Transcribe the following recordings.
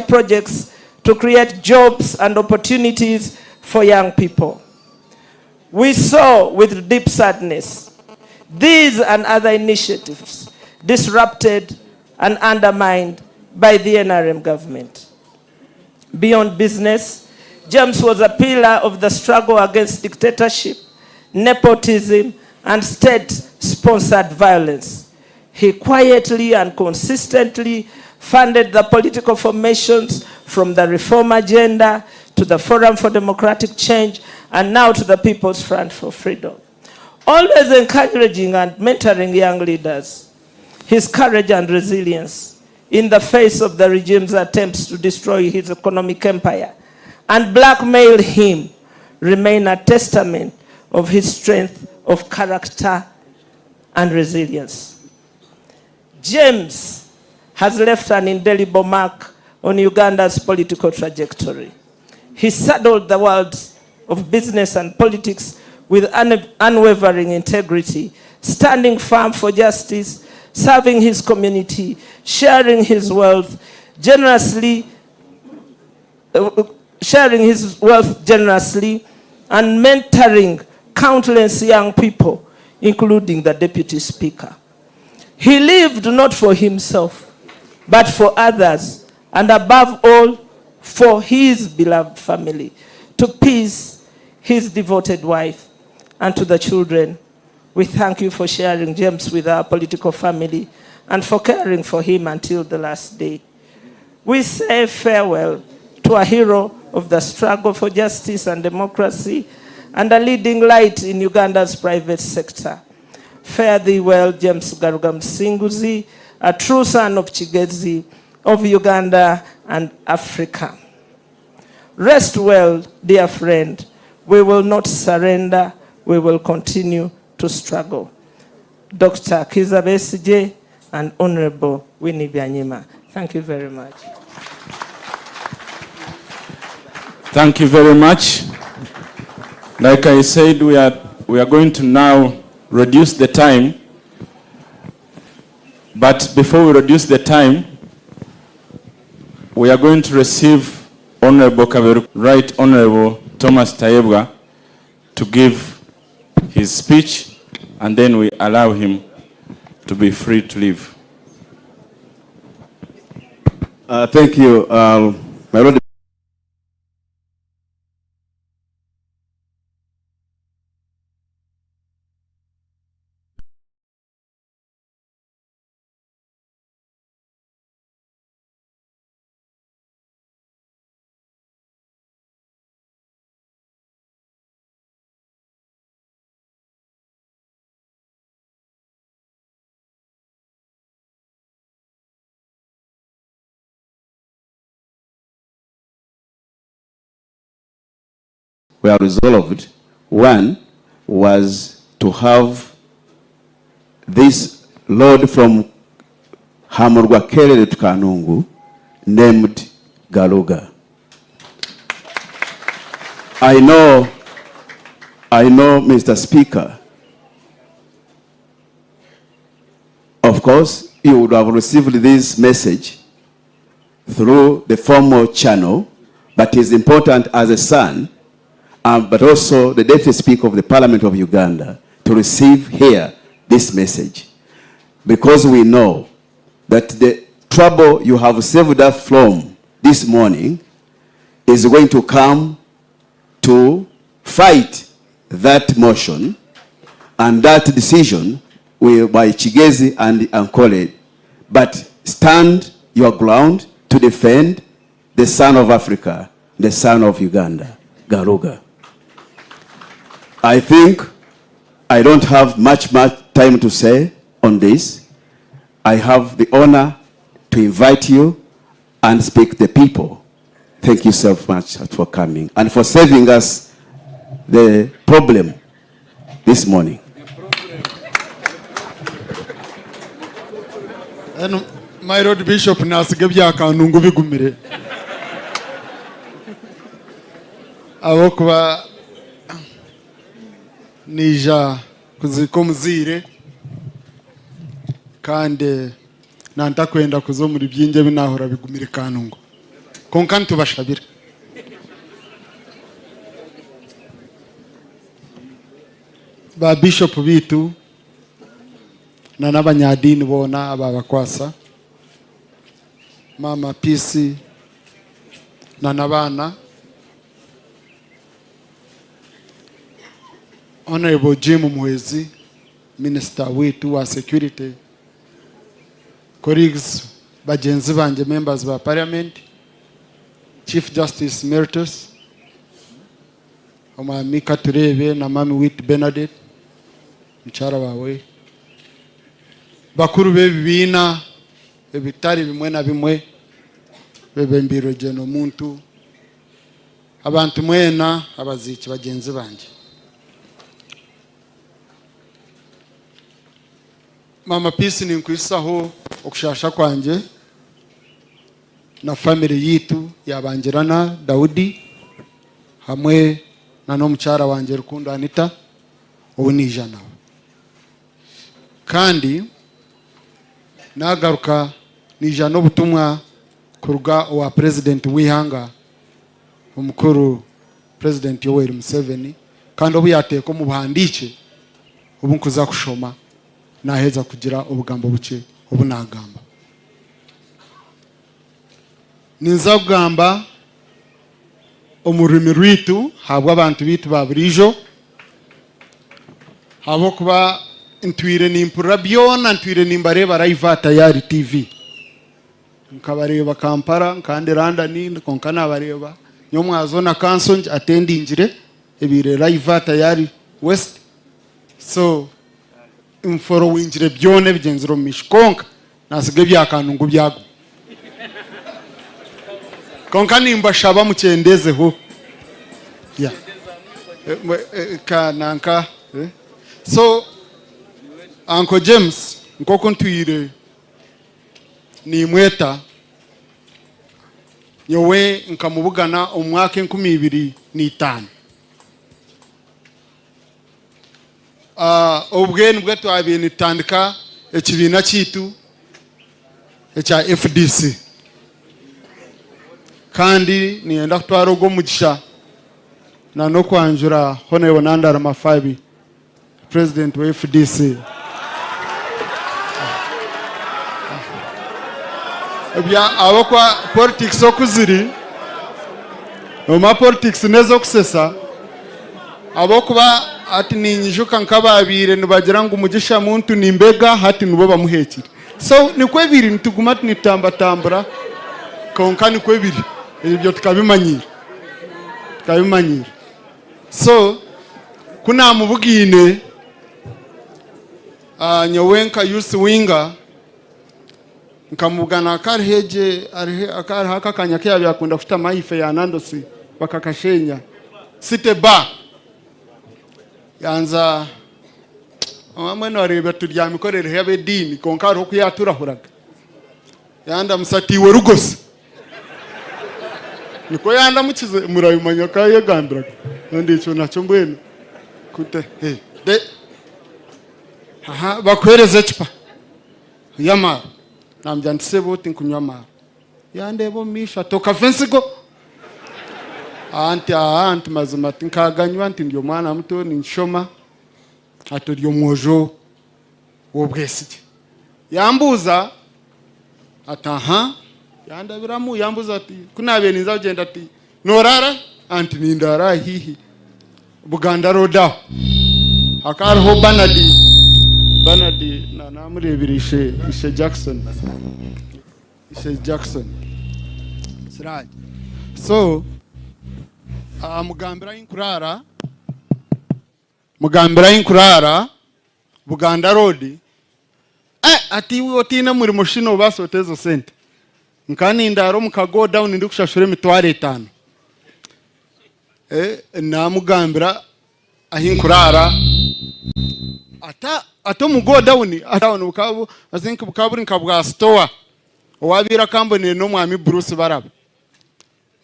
Projects to create jobs and opportunities for young people. We saw with deep sadness these and other initiatives disrupted and undermined by the NRM government. Beyond business, James was a pillar of the struggle against dictatorship, nepotism, and state-sponsored violence. He quietly and consistently funded the political formations from the Reform Agenda to the Forum for Democratic Change and now to the People's Front for Freedom. Always encouraging and mentoring young leaders. His courage and resilience in the face of the regime's attempts to destroy his economic empire and blackmail him remain a testament of his strength of character and resilience. James has left an indelible mark on Uganda's political trajectory. He saddled the world of business and politics with unwavering integrity, standing firm for justice, serving his community, sharing his wealth generously, sharing his wealth generously, and mentoring countless young people, including the deputy speaker. He lived not for himself, but for others, and above all, for his beloved family, to peace his devoted wife, and to the children. We thank you for sharing James with our political family and for caring for him until the last day. We say farewell to a hero of the struggle for justice and democracy and a leading light in Uganda's private sector. Fare thee well, James Garuga Musinguzi, a true son of Kigezi, of Uganda and Africa. Rest well, dear friend. We will not surrender. We will continue to struggle. Dr. Kizza Besigye and Honorable Winnie Byanyima. Thank you very much. Thank you very much. Like I said, we are going to now reduce the time. But before we reduce the time, we are going to receive Honorable Kaberu, Right Honorable Thomas Tayebwa, to give his speech, and then we allow him to be free to leave. Thank you, my Lord. Were resolved. One was to have this road from Hamurwa Kelele to Kanungu named Garuga. I know, Mr. Speaker, of course, you would have received this message through the formal channel, but it's important as a son, but also the Deputy Speaker of the Parliament of Uganda, to receive here this message. Because we know that the trouble you have saved us from this morning is going to come to fight that motion and that decision will by Kigezi and Ankole, but stand your ground to defend the son of Africa, the son of Uganda, Garuga. I think I don't have much time to say on this. I have the honor to invite you and speak to the people. Thank you so much for coming and for saving us the problem this morning. And my Lord Bishop nasiga bya Kanungu bigumire ahabw'okuba naija kuziika omuzaire kandi nantakwenda kuza omuri bingi ebi naahurira bigumire Kanungu. Kwonka nitubashabira. Ba Bishop baitu na n'abanyadiini boona ababakwasa, Maama Peace na n'abaana, Honourable Jim Muhwezi, Minisita waitu wa security, colleagues bagyenzi bangye members ba parliament, Chief Justice Emeritus, Omwami Katureebe na Mami waitu Bernadette, mukyara waawe, bakuru b'ebibiina ebitari bimwe na bimwe bebembeirwe Gen. Omuntu, abantu mwena abaziiki bagyenzi bangye. Maama Peace ninkwihisaho okushaasha kwangye na family yaitu ya Bangirana Daudi hamwe na n'omukyara wangye Rukundo Anita ou naija nawe. Kandi nagaruka naija n'obutumwa kuruga owa Purezidenti w'eihanga omukuru Purezidenti Yoweri Museveni kandi obu yateeka omu buhandiikye obu nkuza kushoma naheza kugira obugambo bukye obu nagamba. Ninza kugamba omu rurimi rwaitu ahabw'abantu baitu ba buriijo, ahabw'okuba ntwire nimpurira byona, ntwire nimbareeba live aha Tayari TV. Nkabareeba Kampala, nkandi London, kwonka nabareeba nyomwazo na kanso attendingire ebaire live aha Tayari West. So nforowingire byona ebigyenzire omu maisho kwonka nasiga ebya Kanungu byaguma. Kwonka nimbashaba mukyendezeho. Yeah. Ka nanka. So Uncle James nk'oku ntwire nimweta nyowe nkamubugana omu mwaka 2005. Obwe nibwo twabaire nitutandika ekibiina kyaitu ekya FDC. Kandi niinyenda kutwara ogwo omugisha n'okwanjura Hon. Nandala Mafabi, Purezidenti wa FDC. Ahabw'okuba politics oku ziri, noomanya politics n'ez'okusesa. Ahabw'okuba hati ninyijuka nk'abaabaire nibagira ngu Mugisha Muntu ni mbega, hati nibo bamuheekire. So nikwo biri, nituguma nitutambatambura kwonka nikwo biri, ebyo tukabimanyiira, tukabimanyiira. So ku naamubugaine, nyowe nka youth winger, Nkamubugana akariho egye akariho aka akanya aku yaabaire akunda kushutama ahaifo ya Nandos bakakasheenya City Bar. Yanza mbwenu areeba turyamikorereho ab'ediini kwonka hariho oku yaaturahuraga. Yandamutsya ati iwe Rugosi. Nikwo yandamukize murabimanya ku yayegambiraga. Kandi ekyo nakyo mbwenu kute bakuheereze ecupa. Y'amaarwa. Naamugira nti, Sebo, tinkunywa amaarwa. Yandeeba omu maisho ati, Okava entsigo? Nti, Aa, nti mazima tinkaganywa, nti ndi omwana muto ninkishoma. Ati, Ori omwojo w'obwesigye. Yambuuza ati, Aha. Yandabiramu yambuuza ati, ku naabaire ninza kugyenda ati, Nooraara hi? Nti, Nindaara aha haihi Buganda Road aho. Hakaba hariho Bernard, Bernard namureebire ishe, ishe Jackson, ishe Jackson Siraje. So mugambira ahi nkuraara, mugambira ahi nkuraara Buganda Road, eh, ati iwe otaine murimo shi noobaasa ota ezo sente? Nkaba nindaara omu ka godown ndikushashura 5000. Naamugambira ahi nkuraara ati omu godown bukaba buri nka bwa sitowa owaabaire akamboneire n'omwami Bruce Baraba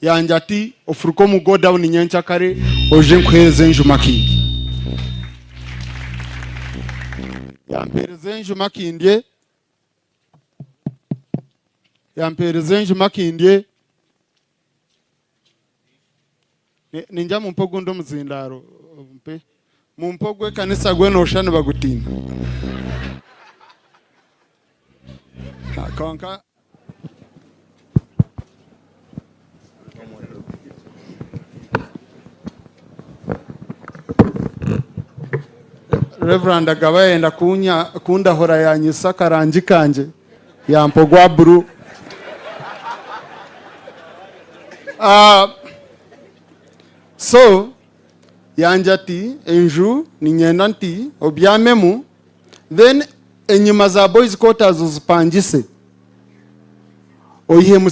yangira ati ofuruke omu godown nyenkyakare oije nkuheereze enju Makindye. Yampeereza enju Makindye, yampeereza enju Makindye. Ningira mumpe ogundi omuzindaaro mpe mumpe ogw'ekanisa gwe noosha nibagutiina. Kwonka. Reverand akaba yayenda kundahura yanyisa akarangi kangye yampa ogwa buru. So yangira ati enju niinyenda nti obyamemu then enyima za boys quarters ozipangise oyihemu.